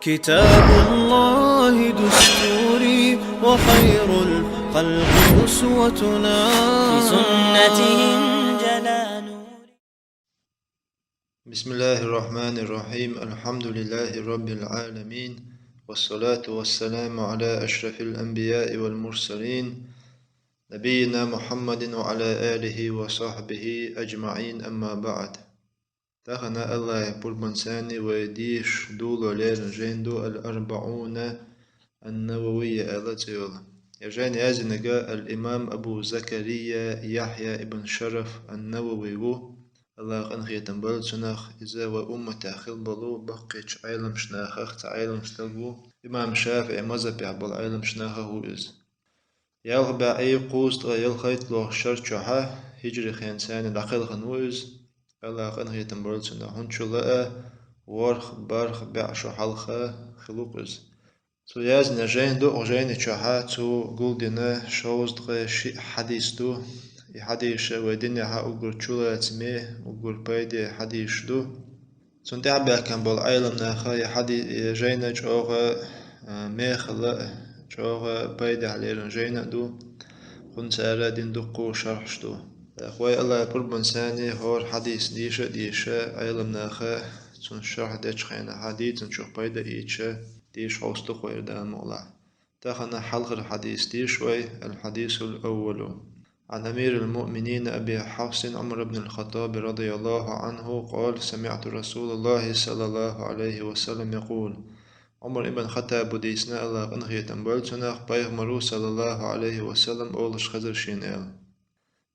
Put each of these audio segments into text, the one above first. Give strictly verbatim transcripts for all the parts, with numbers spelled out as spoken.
كتاب الله دستوري وخير الخلق أسوتنا. بسنته انجلى نوري. بسم الله الرحمن الرحيم. الحمد لله رب العالمين، والصلاة والسلام على أشرف الأنبياء والمرسلين، نبينا محمد وعلى آله وصحبه أجمعين، أما بعد. Тахан Аллахьа пурбанца вай дийша дола лерина жайна ду Ал-Арбауна Ан-Нававийя аьлла цӀи йола. Ер жайна яздинарг ал-имам Абу Закария Яхья ибн Шараф Ан-Навави ву, Аллахьа къинхетам бойла цунах. Иза вай умматах хилла болу баккхийчу Ӏеламчу нахах цхьа Ӏеламстаг ву, имам ШафиӀий мазхьабехь болу Ӏеламчу нахах ву иза. Ялх бӀе кхузткъе ялхайтталгӀа шар чохь хьижрий хенахь дӀакхелхина ву иза, Аллахьа къинхетам бойла цунах, хӀунда аьлча ворхӀ-бархӀ бӀе шо хьалха хилла ву иза. Цо яздина жайна ду, оха жайни чохь цо гулдина шовзткъе шиъ хьадис ду. И хьадисаш вай динехь уггар чулацаме, уггар пайде хьадисаш ду. Цунна тӀаьхьабаьхкина болу Ӏеламнаха и хьади-, и жайна чӀогӀа, а, мехала а, чӀогӀа пайдехь лерина жайна а ду, кхунна цара дина дуккха шархьаш ду. ТӀаккха вай Аллахьа пурбанца хӀора хьадис дийша а дийша, Ӏеламнаха цунна шархь дечу хенахь дийцинчух пайда ийча, дийша хьовсур ду-кх вай, Дала мукъ лахь. Тахан хьалхара хьадис дийша вай, الحديث الأول. عن أمير المؤمنين أبي حفص عمر بن الخطاب رضي الله عنه قال: سمعت رسول الله صلى الله عليه وسلم يقول. Ӏумар ибн Хаттаба дийцина, Аллахьа къинхетам бойла цунах, Пайхамара, саллаллаху Ӏалайхи ва саллам, олуш хезира шена аьлла: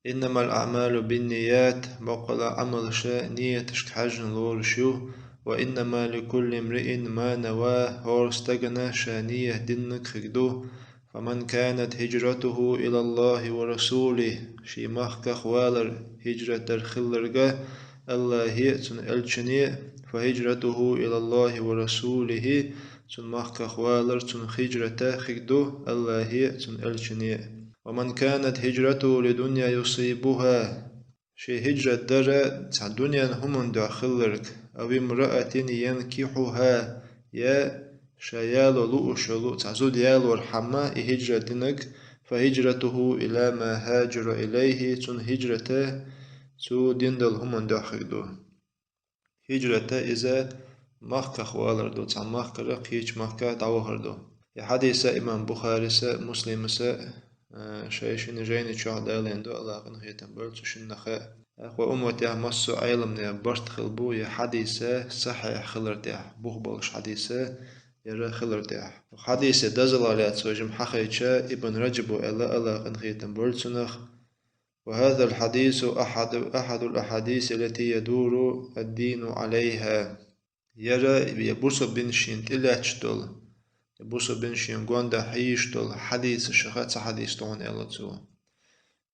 إنما الأعمال بالنيات, баккъала Ӏамалш нияташка хьаьжжина лоруш ю, وإنما لكل امرئ ما نوى, хӀора стагана ша ният диннарг хир ду. فمن كانت هجرته إلى الله ورسوله, шен махках валар хӀижрат дар хилларг Аллахье а, цуьнан элчане а, فهجرته إلى الله ورسوله, цуьнан махках валар цуьнан хӀижрат хир ду Аллахье а, цуьнан элчане а. ومن كانت هجرته لدنيا يصيبها, шен хӀижрат дар цхьа дуьненан хӀуманна дуьхьа хилларг, أو امرأة ينكحها, я ша яло лууш йолу цхьа зуда ялорхьама и хӀижрат динарг, فهجرته إلى ما هاجر إليه, цуьнан хӀижрат цо дина долу хӀуманна дуьхьа хир ду. ХӀижрат иза махках валар ду, цхьана махкара кхечу махка дӀавахар ду. И хьадис имам Бухарис а, Муслимас а, а, шайн шина жайни чохь далийна ду, Аллахьа къинхетам бойла цу шиннах а. ТӀаккха вай умматехь массо а Ӏеламнехан барт хилла бу и хьадис сахьихь хилар тӀехь, бух болуш хьадис яра хилар тӀехь. Хьадисан дозаллах лаьцна вай жима хьахийча, Ибн Раджаба аьлла, Аллахьа къинхетам бойла цунах: وهذا الحديث أحد، أحد الأحاديث التي يدور الدين عليها. Яра я бусалбанийн тӀелаьтташ долу, я бусалбанийн гондахь хьийзаш долу хьадисашха цхьа хьадис ду хьуна аьлла цо.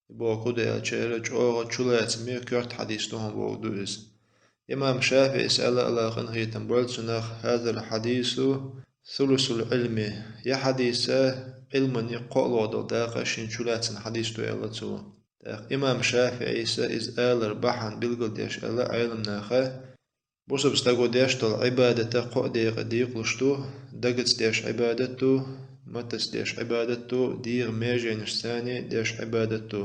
И бохург ду аьлча, яра чӀогӀа чулацаме, коьрта хьадис ду хьуна бохург ду иза. Имам ШафиӀис аьлла, Аллахьа къинхетам бойла цунах: هذا الحديث ثلث العلم. И хьадис Ӏилманан кхоалгӀа долу дакъа шена чулаьцна хьадис ду аьлла цо. ТӀаккха имам ШафиӀис иза алар бахьана билгалдеш аьлла Ӏеламнаха: бусалба стага деш долу Ӏибадат кхо декъе декъалуш ду, дагаца деш Ӏибадат ду, матаца деш Ӏибадат ду, дегӀан меженашца деш Ӏибадат ду.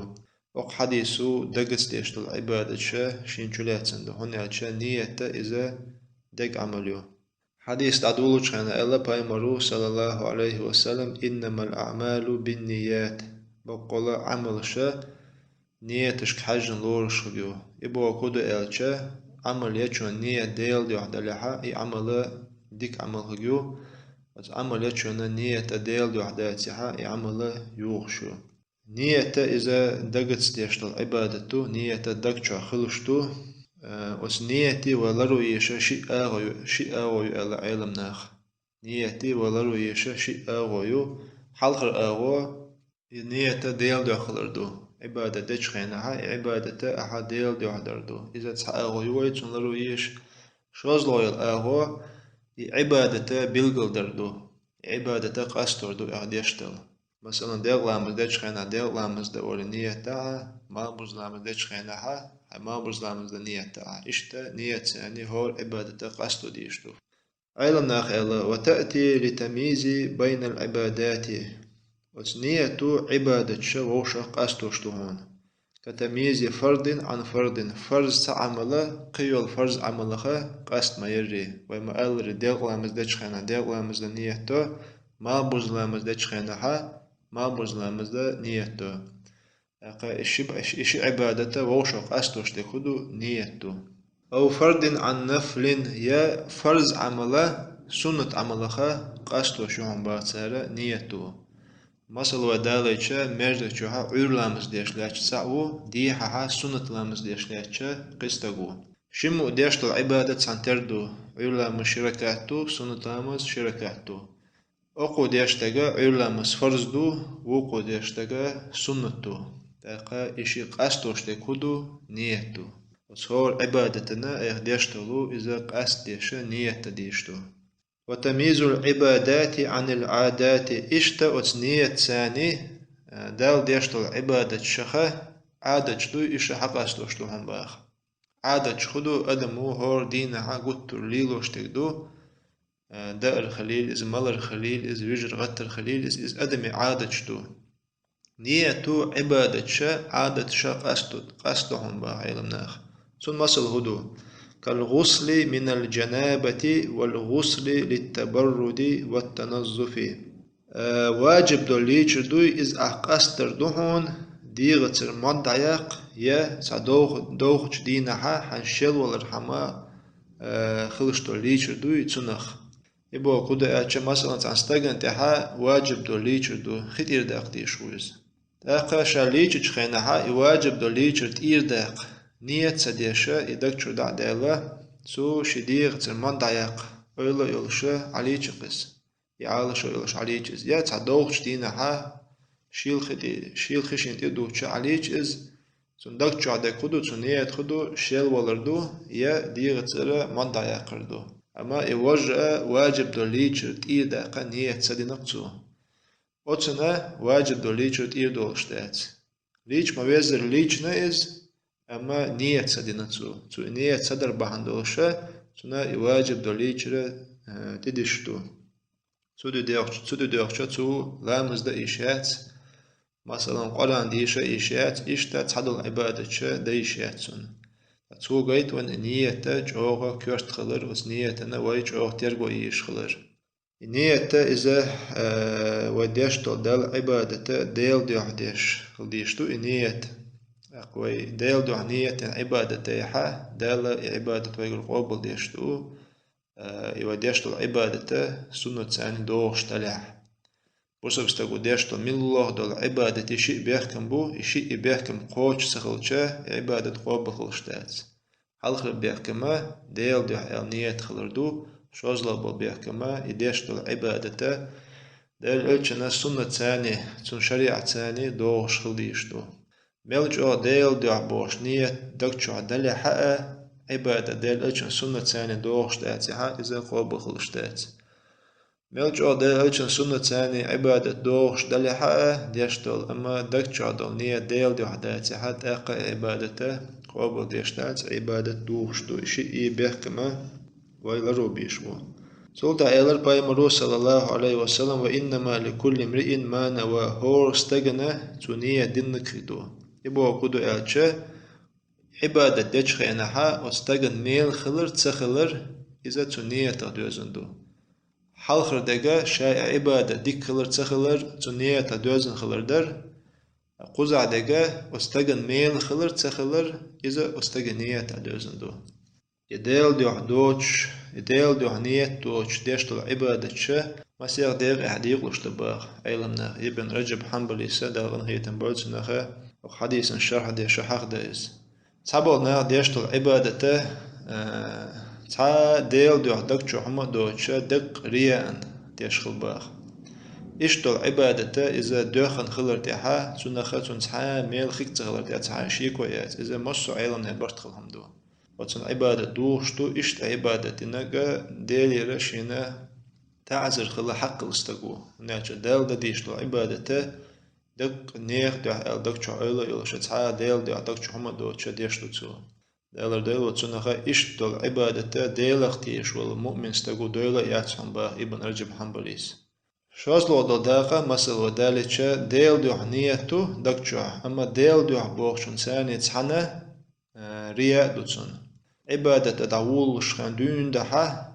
Оцу хьадисо дагаца деш долу Ӏибадаташ шена чулаьцна ду, хӀунда аьлча ният иза деган Ӏамал ю. Хьадис дӀадолучу хенахь аьлла Пайхамара, саллаллаху Ӏалайхи ва саллам: إنما الأعمال بالنيات. Баккъала Ӏамалш нияташка хьаьжжина лоруш хир ю. И бохург хӀун ду аьлча, Ӏамал ечун ният Делан дуьхьа далехь, и Ӏамал дика Ӏамал хир ю. Оцу Ӏамал ечун ният Делан дуьхьа дацахь, и Ӏамал юхуш ю. Ният иза дагаца деш долу Ӏибадат ду, ният даг чохь хуьлуш ду. Э, оцу ниятан вай ларъян еза ши агӀо ю, ши агӀо ю аьлла Ӏеламнаха. Ниятан вай ларъян еза ши агӀо ю. Хьалхара агӀо, и ният Делан дуьхьа хилар ду. Ӏибадат дечу хенахь, и Ӏибадат ахь Делан дуьхьа дар ду. Иза цхьа агӀо ю вай цунна ларъян еза. ШозлагӀа йолу агӀо, и Ӏибадат билгалдар ду. И Ӏибадат къастор ду ахь деш долу. Масалан, делкъа ламаз дечу хенахь делкъа ламаз дан олий ният дан ахь, малхбуза ламаз дечу хенахь, хьайн малхбуза ламаз дан ният дан ахь. Иштта ниятца хӀора Ӏибадат къасто дезаш ду. Ӏеламнаха аьлла: «وتأتي للتمييز بين العبادات». Оцу нийято Ӏибадаташ вовшах къастош ду хьуна. «كتمييز فرض عن فرض», фарз цхьа Ӏамал кхин йолу фарз Ӏамалах къаста ма-ярра. Вай ма-аллара, делкъа ламаз дечу хенахь делкъа ламазна нийят до, малхбуза ламаз дечу хенахь малхбуза ламазна нийят до. ТӀаккха и ши, и ши Ӏибадат вовшах къастош дерг хӀун ду? Нийят ду. «أو فرض عن نفل», я фарз Ӏамал суннат Ӏамалах къастош ю хьуна боху цара нийят ду. Масала, вай далийча, маьждиг чохь Ӏуьйра ламаз деш лаьтташ цхьаъ ву, дехьахь суннат ламаз деш лаьтташ кхин стаг ву. Шимма а деш долу Ӏибадат цхьаьна тера ду: Ӏуьйра ламаз ши ракаӀат ду, суннат ламаз ши ракаӀат ду. Оккхо деш стага Ӏуьйра ламаз фарз ду, вукхо деш стага суннат ду. ТӀаккха и ши къастош дерг хӀун ду? Нийят ду. Оцу хӀора Ӏибадатана айхьа деш долу иза къаста деш нийят дан дезаш ду. «وتمييز العبادات عن العادات». Иштта оцу нийятца, а, Далла деш долу Ӏибадаташ Ӏадаташ дуй, и ши къастош ду хьуна боху. Ӏадаташ хӀун ду? Адамо хӀора дийнахь гуттар лелош дерг ду. Э, даар хилийла иза, малар хилийла иза, вижар-гӀаттар хилийла иза, иза адамийн Ӏадаташ ду. Нийято Ӏибадаташа, Ӏадаташа къасто-, къасто хьуна боху Ӏеламнаха. Цуьнан масал хӀун ду? «كالغسل من الجنابة والغسل للتبرد والتنظف». Э, ваджиб долу лийчар дуй, иза ахь къастор ду хьуна, дегӀацара мод дӀаяккха, я цхьа довха-, довхачу дийнахьа хьан шелвалархьама, э, хилаш долу лийчар дуй цунах. И боху хӀун ду аьлча, масалан, цхьана стагана тӀехьа ваджиб долу лийчар ду, хи тӀера даккха дезаш ву иза. ТӀаккха ша лийчачу хенахьа и ваджиб долу лийчар тӀера даккха нийят ца деш, и даг чуьра дӀа а даьлла, цо шен дегӀацара мод дӀаяккха, ойла а йолуш, Ӏалийча-кх иза. И Ӏалашо йолуш Ӏалийча иза. Я цхьа довхачу дийнахьа, шийла хи тӀе, шийла хи шена тӀе а духучу Ӏалийча иза. Цуьнан даг чохь дерг хӀун ду, цуьнан нийят хӀун ду, шелвалар ду, я дегӀацара мод дӀаяккхар ду. Амма и важа а ваджиб долу лийчар тӀера даккха нийят ца дина-кх цо. Оцунна ваджиб долу лийчар тӀера долуш дац. Лийча ма-веззара лийчина иза, амма нийят ца дина цо. Цо и нийят ца дар бахьана долуша, цунна и ваджиб долу лийчар, э, тӀедуьсуш ду. Цу де доьгӀча, цу де доьгӀча цо ламаз дан йиш яц, масалан, Къуръан деша йиш яц, иштта цхьадолу Ӏибадаташ дан йиш яц цунна. Цо гайта вайна и нийят чӀогӀа коьрта хилар, оцу нийятана вай чӀогӀа терго езаш хилар. И нийят иза, э, вай деш долу Далла Ӏибадат Делан дуьхьа деш хила дезаш ду и нийят. ТӀаккха вай Делан дуьхьа нийят дина Ӏибадат дайхьа, Дала и Ӏибадат вайгара къобалдеш ду, э, и вай деш долу Ӏибадат суннатца догӀуш далехь. Бусалба стага деш долу муьлхха долу Ӏибадат и шиъ бехкам бу, и шиъ и бехкам кхочуш ца хилча, и Ӏибадат къобал хилаш дац. Хьалхара бехкама Делан дуьхьа аьлла нийят хилар ду, шозлагӀа болу бехкама и деш долу Ӏибадат Делан элчанан суннатца, цуьнан шариӀатца догӀуш хила дезаш ду. Мел чӀогӀа Делан дуьхьа бохуш нийят даг чохь далехьа а, Ӏибадат Делан элчанан суннатца догӀуш дацахьа, иза къобал хилаш дац. Мел чӀогӀа Делан элчанан суннатца Ӏибадат догӀуш далехьа а деш долу, амма даг чохь долу нийят Делан дуьхьа дацахьа, тӀаккха а Ӏибадат къобал деш дац, Ӏибадат духуш ду, и шиъ и бехкама вай ларбеш бу. Цул тӀаьхьа элира пайхамаро, саллаллаху Ӏалайхи ва саллам: «وإنما لكل امرئ ما نوى», хӀора стагана цо нийят диннарг хир ду. И боху хӀун ду аьлча, Ӏибадат дечу хенахьа оцу стагана мела хилар, ца хилар, иза цуьнан нийятах доьзна ду. Хьалхара дерг ша и Ӏибадат дика хилар, ца хилар, цуьнан нийятах доьзна хилар дара. Кхузахь дерг оцу стагана мела хилар, ца хилар, иза оцу стеган нийятах доьзна ду. И Делан дуьхьа доцуш, и Делан дуьхьа нийят доцуш деш долу Ӏибадаташ масех декъехь декъалуш ду боху Ӏеламнаха. Ибн Раджаб Хьанбалис, Дала къинхетам бойла цунах, оцу хьадисан шархь деш хьахда иза. Цхьаболу наха деш долу Ӏибадат, а, цхьа Делан дуьхьа даг чу хӀума а доцуш, дакъа рияан деш хила боху. Иштта долу Ӏибадат, иза доьхна хилар тӀехьа, цунах цунна цхьа а мела хир ца хилар тӀехь цхьа а шеко яц. Иза массо а Ӏеламнехан барт хилла хӀума ду. Оцунна Ӏибадат духуш ду, иштта Ӏибадат динарг Делера шена таӀзар хила хьакъ хилла стаг ву. ХӀунда аьлча Далла дан дезаш долу Ӏибадат дакъа нехан дуьхьа аьлла даг чу ойла а йолуш, цхьа а Делан дуьхьа даг чу хӀума а доцуш деш ду цо. Дала дойла цунах иштта долу Ӏибадат Делах тешаш волу муъмин стага дойла а яц хьуна, баха Ибн Раджаб Хьанбалис. ШозлагӀа долу дакъа, масала, далича, Делан дуьхьа нийят ду даг чохь, амма Делан дуьхьа бохучун царна цхьаьна, а, рия а ду цунна. Ӏибадат дӀаволалуш хен дуьйна дахьа,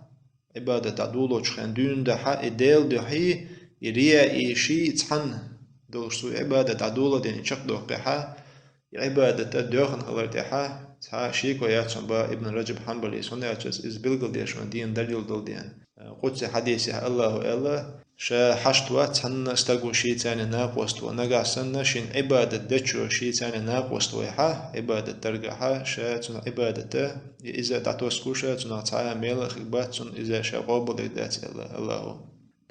Ӏибадат дӀадолочу хен дуьйна дахьа, и Делан дуьхьий, и рияий ший цхьаьна долуш цу Ӏибадат дӀадоладина чекхдоккхехьа, и Ӏибадат доьхна хилар тӀехьа, цхьа шеко яц хьуна, баха Ибн Раджаб Хьанбалис, хӀунда аьлча иза билгалдеш ван дийна далил долу дела. Къудси хьадисехь Аллахо аьлла: «Ша хьашт вац цхьанна стага ший царна накъоставан. Нагахь санна шен Ӏибадат дечо ший царна накъоставайхьа, Ӏибадат даргахьа, ша цунна Ӏибадата, и иза дӀатосуш, цунах цхьа а мела а хиг бац цунна, иза ша къобалдерг дац», аьлла Аллахо.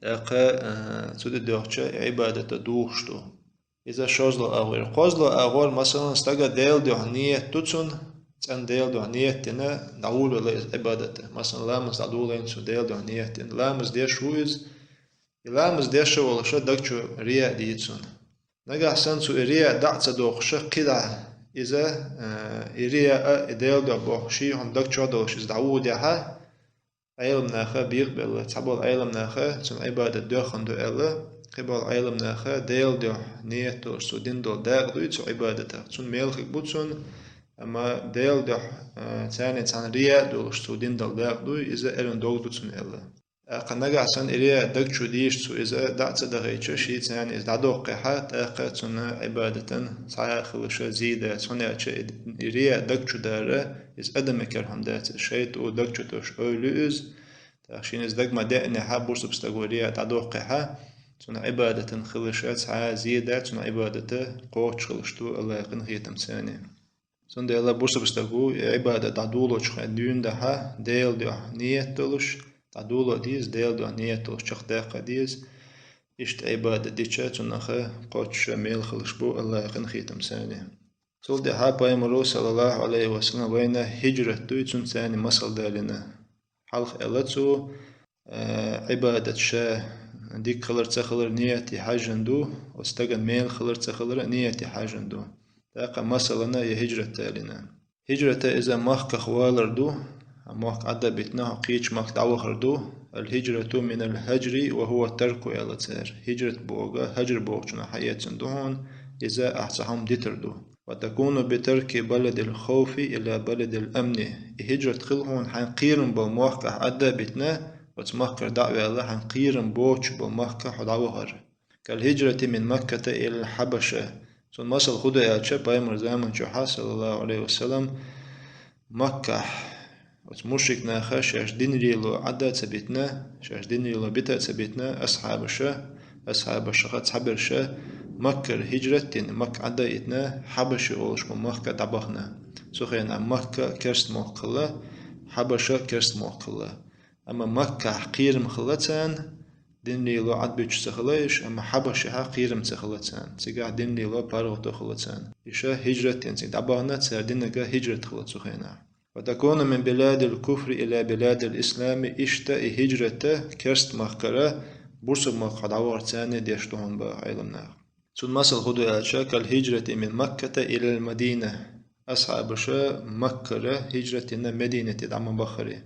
ТӀаккха, а, цу тӀе доьхча, и Ӏибадата духуш ду. Иза шозлагӀа агӀор. КхозлагӀа агӀор, масалан, стага Делан дуьхьа нийят ду цунна, цӀена Делан дуьхьа нийят дина, дӀаволавелла иза Ӏибадата. Масалан, ламаз дӀадолийна цо Делан дуьхьа нийят дина. Ламаз деш ву иза, и ламаз деш а волуша даг чу рия а дийцина. Нагахь санна цо и рия дӀа а ца доккхуша, кхидӀа иза, а, и рия а, и Делан дуьхьа боху ший хӀума даг чохь долуш иза дӀавугӀу дехьа, Ӏеламнаха бийхабелла, цхьаболу Ӏеламнаха цунна Ӏибадат доьхна ду аьлла, кхиболу Ӏеламнаха Делан дуьхьа нийят долуш цо дина долу дакъа дуй цу Ӏибадатах. Цунна мела хиг бу цунна, амма Делан дуьхьа, а, царна цхьаьна рия а долуш цо дина долу дакъа дуй, иза эрна дог ду цунна аьлла. ТӀаккха нагахь санна и рия даг чу дийша цо иза дӀа а ца дахийча, ший царна иза дӀадоккхехьа, тӀаккха цунна Ӏибадатан цхьа а хилаша зийдац, хӀунда аьлча и, и рия даг чу дара, иза адаман кара хӀума дац, иза шайтӀо даг чу тосуш ойла ю иза. ТӀаккха шена иза даг ма деънехьа, бусалба стага рия дӀадоккхехьа, цунна Ӏибадатан хилаша цхьа а зийдац, цунна Ӏибадата кхочуш хилаш ду Аллахьан къинхетамца. Цундела бусалба стага и Ӏибадат дӀадолочу хен дуьйна дахьа, Делан дуьхьа нийят долуш, дӀадоло а деза, Делан дуьхьа нийят долуш чекхдаккха а деза. Иштта Ӏибадат дича, цунах кхочуша мела хилаш бу Аллахьан къинхетамца. Цул тӀаьхьа Пайхамаро, саллаллаху Ӏалайхи ва саллам, вайна хӀижрат дуй цунца масал далийна. Хьалха аьлла цо, э, Ӏибадат ша дика хилар ца хилар нийяте хьаьжжина ду, оцу стагана мела хилар ца хилар а нийяте хьаьжжина ду. ТӀаккха масалана я хӀижрат далийна. ХӀижрата иза махках валар ду, мохк Ӏадда битина, хьо кхечу махка дӀавахар ду. «Ал-хӀижрату минал хӀажри ва хӀува тарку», аьлла цара. ХӀижрат боху, хӀажр бохучунах хьаэцна ду хьуна, иза ахь цхьа хӀума дитар ду. «Ва такуну би тарки баладил хавфи ила баладил амни». И хӀижрат хила хьуна хьайн кхерам болу мохк ахь Ӏадда а битина, оцу махкара дӀа а ваьлла, хьайн кхерам боцуш болу махка хьо дӀавахар. «Кал хӀижрати мин Макката илал Хьабаша». Цунна масал хӀун ду аьлча, Пайхамар заман чохьа, саллаллаху Ӏалайхи ва саллам, Маккахь оцу мушрикнаха шаьш динан лело Ӏадда а ца битина, шаьш динан лело бита а ца битина, асхьабаша, асхьабашха цхьаберша Маккара хӀижрат дина, Макка Ӏадда а итина, Хьабаши олуш болу махка дӀабахана. Цу хенахь Макка керст мохк хилла, Хьабаша керст мохк хилла. Амма Маккахь кхерам хилла царна, динан лело Ӏадбуьтуш ца хилла уьш, амма Хьабашехь кхерам ца хилла царна, цигахь динан лело паргӀато хилла царна. Иша хӀижрат дина цига дӀабахана, цара динарг хӀижрат хилла цу хенахь. «Ва такуну мин биладил куфри ила биладил ислами», иштта и хӀижрата керст махкара бусалба махка дӀавахар царна деш ду хьуна баха Ӏеламнаха. Цунна масал хӀун ду аьлча, «кал хӀижрати мин Макката илал Мадина». Асхьабаша Маккара хӀижрат дина Мединате дӀа ма баххара.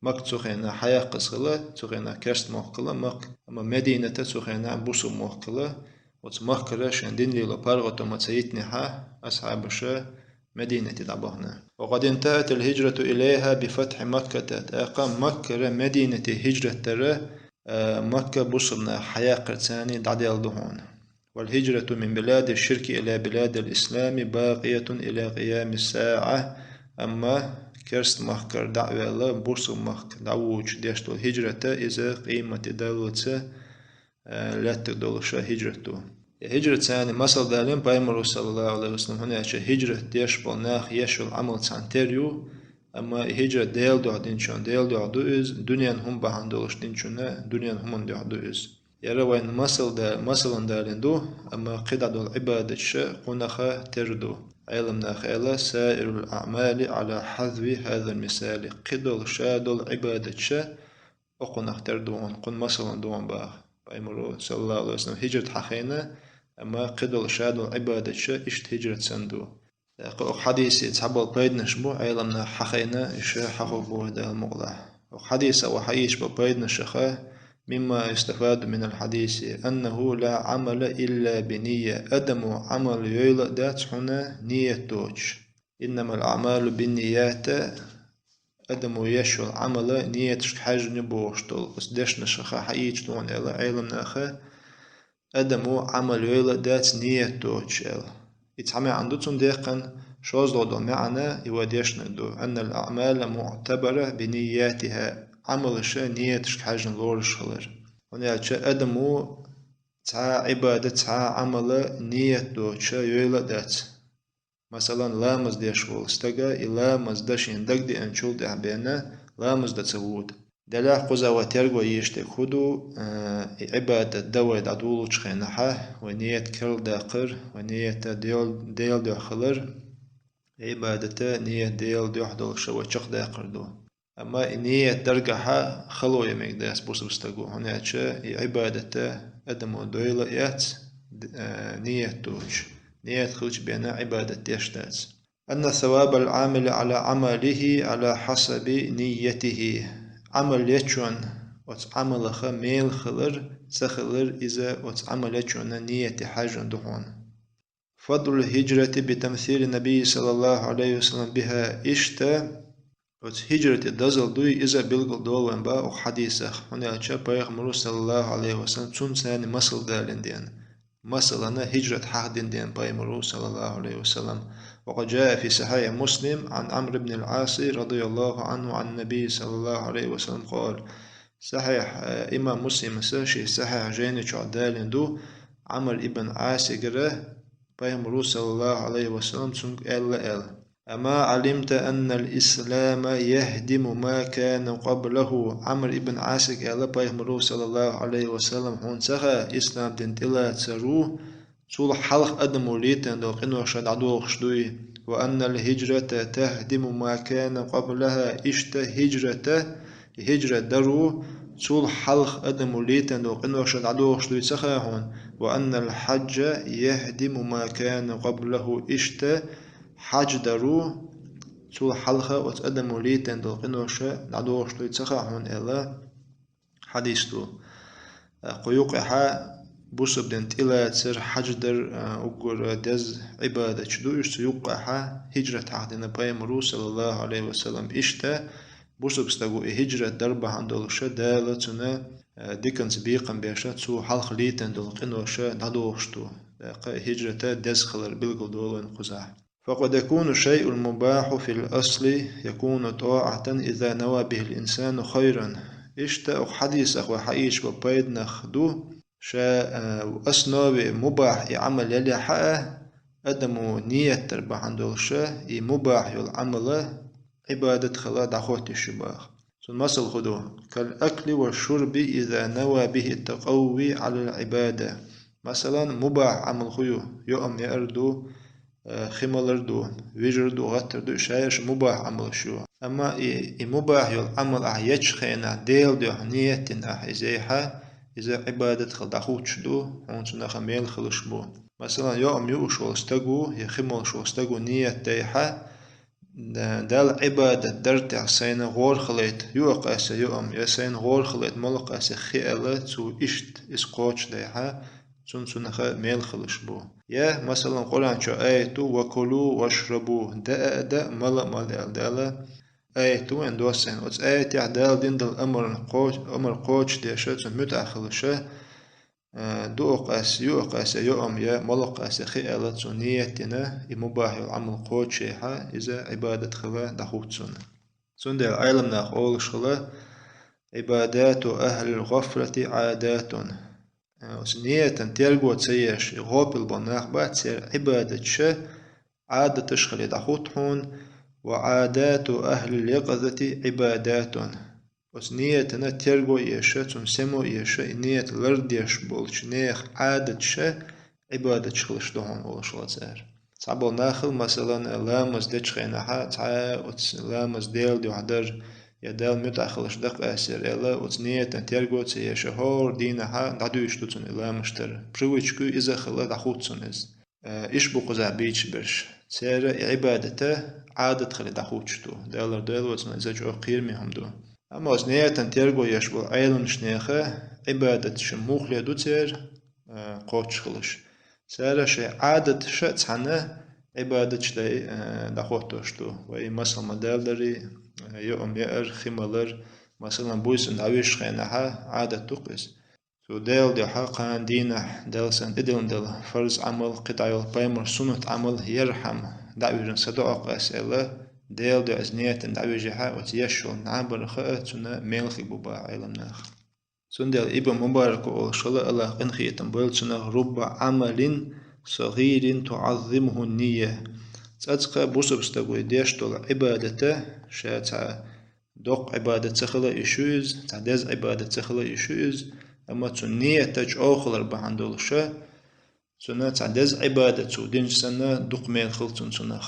Макка цу хенахь хьаяккхаза хилла, цу хенахь керст мохк хилла Макка, амма Медината цу хенахь бусалба мохк хилла. Оцу Маккара шайн динан лело паргӀато ма ца йитинехьа, асхьабаша Мединате дӀабахана. «Ва къад интахатил хӀижрату илайхьа би фатхьи Макката». ТӀаккха Маккара Мединате хӀижрат дара, а, Макка бусалба наха хьаяккхар царна дӀадаьлла ду хьуна. «Вал хӀижрату мин билади ширки ила биладил ислами бакъиятун ила къиями саӀа». Амма керст махкара дӀа а ваьлла, бусалба махка дӀавугӀучу деш долу хӀижрата иза къематдаллаца, а, лаьттиг долуша хӀижрат ду. И хӀижрат царна масал далийна Пайхамаро, саллаллаху Ӏалайхи ва саллам, хӀунда аьлча хӀижрат деш болу нах еш йолу Ӏамал цхьаьна тера ю, амма и хӀижрат Делан дуьхьа динчунна Делан дуьхьа ду иза, дуьненан хӀума бахьана долуш динчунна дуьненан хӀуманна дуьхьа ду иза. Яра вайн масал да-, масалан далийна ду, амма кхидӀа долу Ӏибадатша кхунах тера ду. Ӏеламнаха аьлла: «Саирул аӀмали Ӏала хьазви хьазал мисали». Кхидолу ша долу Ӏибадатша окхунах тера ду хьуна, кхунна масалан ду хьуна баха. Пайхамаро, саллаллаху Ӏалайхи ва саллам, хӀижрат хьахийна, амма кхидолу ша долу Ӏибадатша иштта хӀижрат санна ду. ТӀаккха оха хьадисе цхьабола пайданаш бу, Ӏеламнаха хьахайна, иша хьахо боху Дала мукъалахь. Оха хьадиса вай хьаийча бо пайданашаха, مما يستفاد من الحديث أنه لا عمل إلا بنية. Адамо Ӏамал йойла а дац хьуна ният доцуш. إنما الأعمال بالنيات. Адамо еш йолу Ӏамала нияташка хьаьжжина бохуш долу оцу дешнашаха хьаийча дуьйна аьлла Ӏеламнаха, адамо Ӏамал йойла а дац ният доцуш аьлла. И цхьа маьӀна ду цунна деккхана, шозлагӀа долу маьӀна и вай дешнарг ду: أن الأعمال معتبرة بنياتها. Ӏамалаша нияташка хьаьжжина лоруш хилар. ХӀунда аьлча адамо цхьа а Ӏибадат, цхьа а Ӏамала ният доцуша йойла а дац. Масалан, ламаз деш волу стага и ламаз дан шена дагадеанчул тӀаьхьа бена ламаз дан ца воду. Делахь кхуза вай терго йийш дерг хӀун ду, а, и Ӏибадат дан вай дӀадолучу хенахьа, вай ният керла даккхар, вай ният Дел-, Делан дуьхьа хилар, Ӏибадата ният Делан дуьхьа долуша вай чекхдаккхар ду. Амма и ният даргахьа хало ян мега дац бусалба стаго, хӀунда аьлча и Ӏибадата адамо дойла а яц, д-, а, ният доцуш. Ният хилча бена Ӏибадат деш дац. أن ثواب العامل على عمله على حسب نيته. Ӏамал ечун оцу Ӏамалаха мел хилар, ца хилар, иза оцу Ӏамал ечунна нияте хьаьжжина ду хьуна. فضل الهجرة بتمثيل النبي صلى الله عليه وسلم بها. Иштта оцу хӀиджрате дозалла дуй, иза билгал долу вайн бан оха хьадисах, хӀунда аьлча Пайхамаро, саллаллаху Ӏалайхи ва саллам, цунца царна масал далийна деана. Масалана, хӀиджрат хьахдина деана Пайхамаро, саллаллаху Ӏалайхи ва саллам. وقد جاء في صحيح مسلم عن عمرو بن العاص رضي الله عنه عن النبي صلى الله عليه وسلم قال. Сахьихь, э, имам Муслимаса шен сахьихь жайни чохь далийна ду, Ӏамр ибн Ӏасигара Пайхамаро, саллаллаху Ӏалайхи ва саллам, цуьнга аьлла аьлла: أما علمت أن الإسلام يهدم ما كان قبله. Ӏамр ибн Ӏасига аьлла Пайхамаро, саллаллаху Ӏалайхи ва саллам, хьуна ца хаьа, ислам дин тӀелацар ву, цул хьалха адамо летийна долу къиноша дӀадохуш дуй. وأن الهجرة تهدم ما كان قبلها. Иштта хӀиджрата, хӀиджрат дар ву, цул хьалха адамо летийна долу къиноша дӀадохуш дуй ца хаьа хьуна. وأن الحج يهدم ما كان قبله. Иштта хьадж дар ву, цул хьалха оцу адамо летийна долу къиноша дӀадохуш дуй ца хаьа хьуна аьлла хьадис ду. Кху юккъехьа бусалба дин тӀелацар, хьадж дар, а, уггар деза Ӏибадаташ ду уьш, цу юккъехьа хӀиджрат хьахдина Пайхамаро, саллаллаху Ӏалайхи ва саллам. Иштта бусалба стаго и хӀиджрат дар бахьана долуша Дала цунна, а, диканца бекхам беша, цул хьалха летийна долу къиноша дӀадохуш ду. ТӀаккха хӀиджрата деза хилар билгал долу вайн кхузахь. فقد يكون الشيء المباح في الأصل يكون طاعة إذا نوى به الإنسان خيرا. Иштта оха хьадисах вай хьаийча бо пайданах ду, ша, а, основе мубахь и Ӏамал ялехьа а, адамо ният дар бахьана долуша и мубахь йолу Ӏамала Ӏибадат хила дӀахоттийша баха. Цуьнан масал хӀун ду? كالأكل والشرب إذا نوى به التقوي على العبادة. Масалан, мубахь Ӏамал хӀун ю? Йоам яар ду, э, хи малар ду, вижар ду, гӀаттар ду, ша ерш мубахь Ӏамалаш ю. Амма и, и мубахь йолу Ӏамал ахь ечу хенахь, Делан дуьхьа ният дина ахь иза йехьа, иза Ӏибадат хила дӀахуттуш ду, хьуна цунах мел хилуш бу. Масалан, йоам юуш волу стаг ву, я хи молуш волу стаг ву ният дайхьа, Да-, Далла Ӏибадат дар тӀехь сайна гӀора хилийта, юа кхаьса йоам, я сайна гӀора хилийта, молу кхаьса хи аьлла, цо иштта иза кхочушдайхьа, цунна цунах мел хилуш бу. Я, масалан, Къуръан чу аят ду: «وكلوا واشربوا», даа а даа, мала а мала аьлла Дала аят ду вайн доссийна. Оцу аятехь Дала дина долу амарна кхо-, амар кхочушдеша, цунна муьтӀахь хилуша, Э, дуа кхаьса, юа кхаьса йоам я, молу кхаьса хи аьлла, цо ният дина, и мубахь йолу Ӏамал кхочушйехьа, иза Ӏибадат хила дӀахутту цунна. Цундела Ӏеламнаха олуш хила: «عبادات أهل الغفلة عادات». Э, оцу ниятан терго ца еш, и гӀопил болу нах бац, церан Ӏибадаташа Ӏадаташ хиле дӀахутту хьуна: «وعادات أهل اليقظة عبادات». Оцу ниятана терго а еша, цунна семо а еша, и ният лардеш болчу нехан Ӏадаташа Ӏибадаташ хилаш ду хьуна олуш вацара. Цхьаболу нахал, масалан, ламаз дечу хенахьа, цхьа оцу ламаз Делан дуьхьа дар, я Далла муьтӀахь хилаш дакъа асер аьлла, оцу ниятана терго а ца еша, хӀора дийнахьа дӀадуьйш ду цунна и ламаш тара. Привычка иза а хила дӀахутту цунна иза. Э, иш бу кхузахь бийцаш берш. Церан и Ӏибадат Ӏадат хиле дӀахуучаш ду. Далар дойло цунах, иза чӀогӀа кхераме хӀума ду. Амма оцу ниятан терго еш болу Ӏеламнаха нехан Ӏибадаташ мухале ду церан, э, кхоччуш хилаш. Цара шайн Ӏадаташа а цхьаьна Ӏибадаташ дай, э, дӀахӀоттош ду. Вай, масала, ма-даллара, э, юург яар, хи малар, масала, буьйсанна дӀавижначу хенахь Ӏадат ду-кх иза. Цу Делан дуьхьа кхана дийнахь Дала санна тӀедиллина долу фарз Ӏамал, кхидӀа йолу пайхамаран суннат Ӏамал, ярхьама дӀавижина сан ду-кх ас аьлла, Делан дуьхьа иза ниятана дӀавижехь, оцу еш йолу набар хаа цунна мел хир бу боху Ӏеламнаха. Цундела Ибн Мубарака олуш хилла, АллахӀа къинхетам бойла цунах: «Рубба Ӏамалин сагӀирин туӀаззимуху ннийя». ЦӀацкъа бусалба стага деш долу Ӏибадат, ша цхьа доккха Ӏибадат ца хила йиш ю иза, цхьа деза Ӏибадат ца хила йиш ю иза, амма цуьнан ният чӀогӀа хилар бахьана долуша, цуьнан цхьа деза Ӏибадат цо динчу санна, дукха мел хила цунна цунах.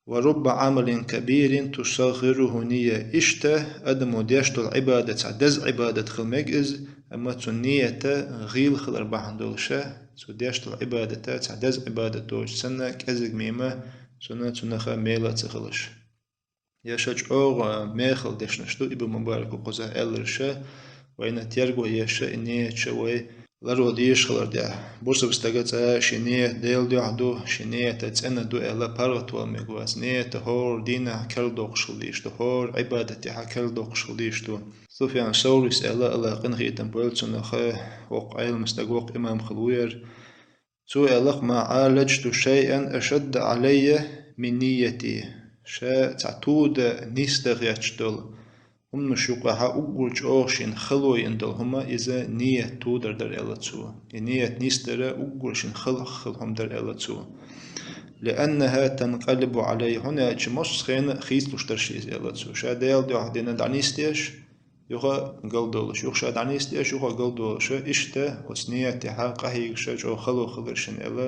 «Ва рубба Ӏамалин кабирин тусагӀируху ннийя». Иштта адамо деш долу Ӏибадат цхьа деза Ӏибадат хила мега иза, амма цуьнан ният гӀийла хилар бахьана долуша, цо деш долу Ӏибадат цхьа деза Ӏибадат доцуш санна, кӀезиг мема цунна цунах мела а ца хилаш. Я ша чӀогӀа мехала дешнаш ду Ибн Мубарака кхузахь аьлларша, вайна терго еш и нияташа вай ларван дезаш хилар тӀехь. Бусалба стага цкъа шен ният Делан дуьхьа ду, шен ният цӀена ду аьлла паргӀат вала мега вац. Ният хӀора дийнахь керла доккхуш хила дезаш ду, хӀора Ӏибадат тӀехь керла доккхуш хила дезаш ду. Суфьян Саврис аьлла, АллахӀа къинхетам бойла цунах, воккха Ӏеламстаг, воккха имам хилла ву яра. Цо аьлла-кх: «Ма Ӏалажту шайъан ашадда Ӏалаййа мин нийяти». Ша цхьа тодан нисдан гӀерташ долу хӀуманаш юкъахь уггар чӀогӀа шена хало йина долу хӀума иза ният тодар дара аьлла цо. И ният нисдар уггар шена хала хилла хӀума дара аьлла цо. «Лианнаха танкъалибу Ӏалаййа», хӀунда аьлча массо а хенахь хийцалуш дара шен иза аьлла цо. Ша Делан дуьхьа дина дӀанисдеш, юха галдолуш, юха ша дӀанисдеш, юха галдолуша, иштта оцу ният тӀехь къахьегаш чӀогӀа хало хилар шена аьлла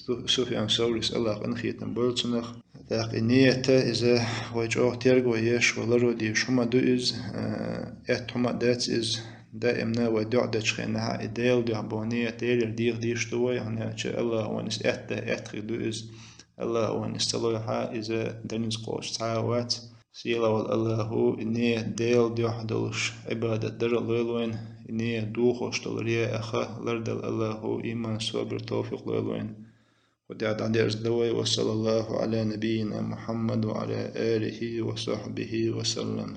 Су-, Суфьян Саврис, АллахӀа къинхетам бойла цунах. ТӀаккха и ният иза вай чӀогӀа терго еш, вай ларван дезаш хӀума ду иза, э, аьтта хӀума а дац иза. Даимна вай дуьхьа дечу хенахь и Делан дуьхьа боху ният Делера деха дезаш ду вай, хӀунда аьлча АллахӀа вайна иза аьтта, аьтта хир ду иза. АллахӀа вайна иза ца лойхь, иза дерриг кхочуш цхьа а вац. Сийлахь волу АллахӀа и ният Делан дуьхьа долуш Ӏибадат дар а лойла вайна, и ният дохош долу рияъ а, хаъ а лардала АллахӀа иман, собар, тавфикъ лойла вайна. Кху тӀехь дӀадерзадо вай. Ва саллаллаху Ӏала набиййина Мухьаммад ва Ӏала алихи ва сахьбихи ва саллам.